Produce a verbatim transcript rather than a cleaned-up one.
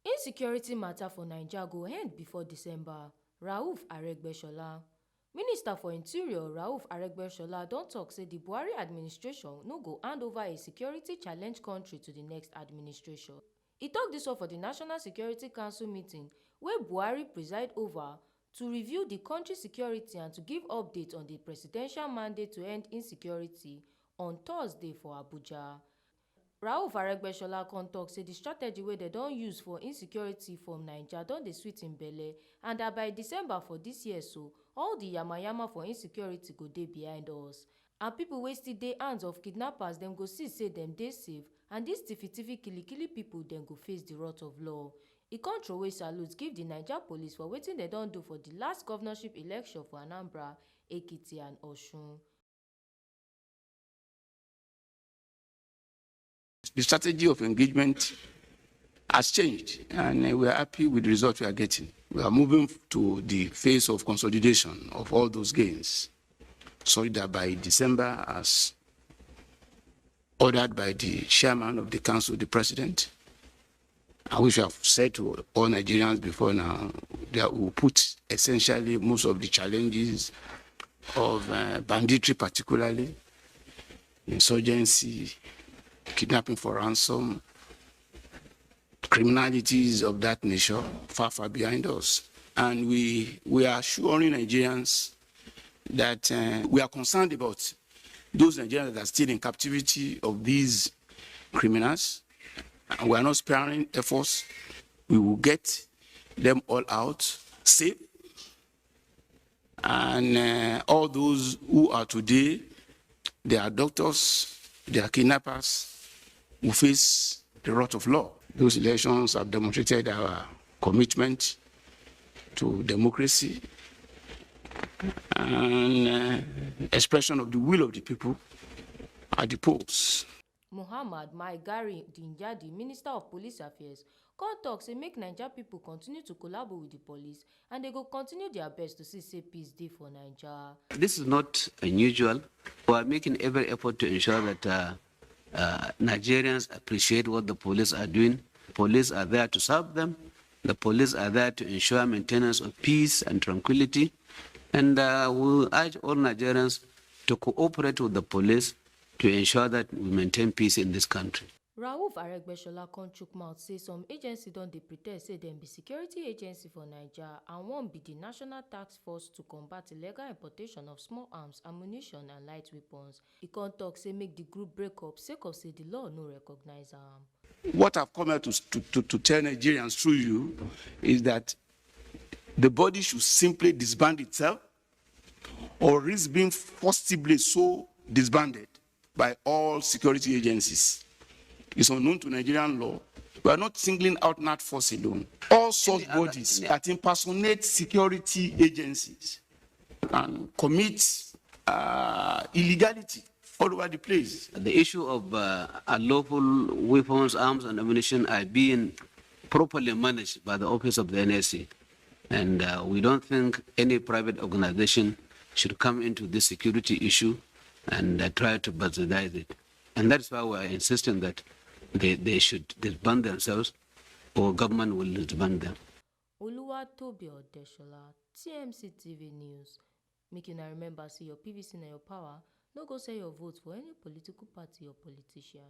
Insecurity matter for Naija go end before December, Rauf Aregbesola. Minister for Interior, Rauf Aregbesola, don talk say the Buhari administration no go hand over a security challenge country to the next administration. He talk this one for the National Security Council meeting wey Buhari preside over to review the country security and to give update on the presidential mandate to end insecurity on Thursday for Abuja. Rauf Aregbesola come talk say the strategy wey dem don use for insecurity for Naija don dey sweet him belle, and that by December for this year so, all the yamayama for insecurity go dey behind us. And people wey still dey hands of kidnappers dem go see say dem dey safe, and these tiffy tiffy kilikili people dem go face the wrath of law. E come throway salute give the Naija police for wetin dem don do for the last governorship election for Anambra, Ekiti and Osun. The strategy of engagement has changed, and uh, we are happy with the result we are getting. We are moving to the phase of consolidation of all those gains, so that by December, as ordered by the chairman of the council, the president, and which I've said to all Nigerians before now, that we put essentially most of the challenges of uh, banditry, particularly insurgency, kidnapping for ransom, criminalities of that nature, far, far behind us. And we, we are assuring Nigerians that uh, we are concerned about those Nigerians that are still in captivity of these criminals. And we are not sparing efforts. We will get them all out safe. And uh, all those who are today, they are doctors, they are kidnappers, who face the wrath of law. Those elections have demonstrated our commitment to democracy and uh, expression of the will of the people at the polls. Muhammad Maigari Dingyadi, Minister of Police Affairs, come talk say make Naija people continue to collabo with the police and they go continue their best to see say peace dey for Naija. This is not unusual. We are making every effort to ensure that uh, uh, Nigerians appreciate what the police are doing. Police are there to serve them. The police are there to ensure maintenance of peace and tranquility. And uh, we urge all Nigerians to cooperate with the police to ensure that we maintain peace in this country. Rauf Aregbesola come chook mouth say some agency don dey pretend say dem be security agency for Naija and one be the National Task Force to Combat Illegal Importation of Small Arms, Ammunition and Light Weapons. He come talk say make the group break up sake of say the law no recognize am. What I've come here to, to, to, to tell Nigerians through you is that the body should simply disband itself or risk being forcibly so disbanded by all security agencies. It's unknown to Nigerian law. We are not singling out NatForce alone. All such bodies that impersonate security agencies and commit uh, illegality all over the place. The issue of uh, unlawful weapons, arms, and ammunition are being properly managed by the office of the N S A. And uh, we don't think any private organization should come into this security issue and uh, try to bastardize it. And that's why we are insisting that they, they should disband themselves or government will disband them. Oluwatobi Odeshola, T M C T V News. Make una remember say your P V C na your power, no go sell your vote for any political party or politician.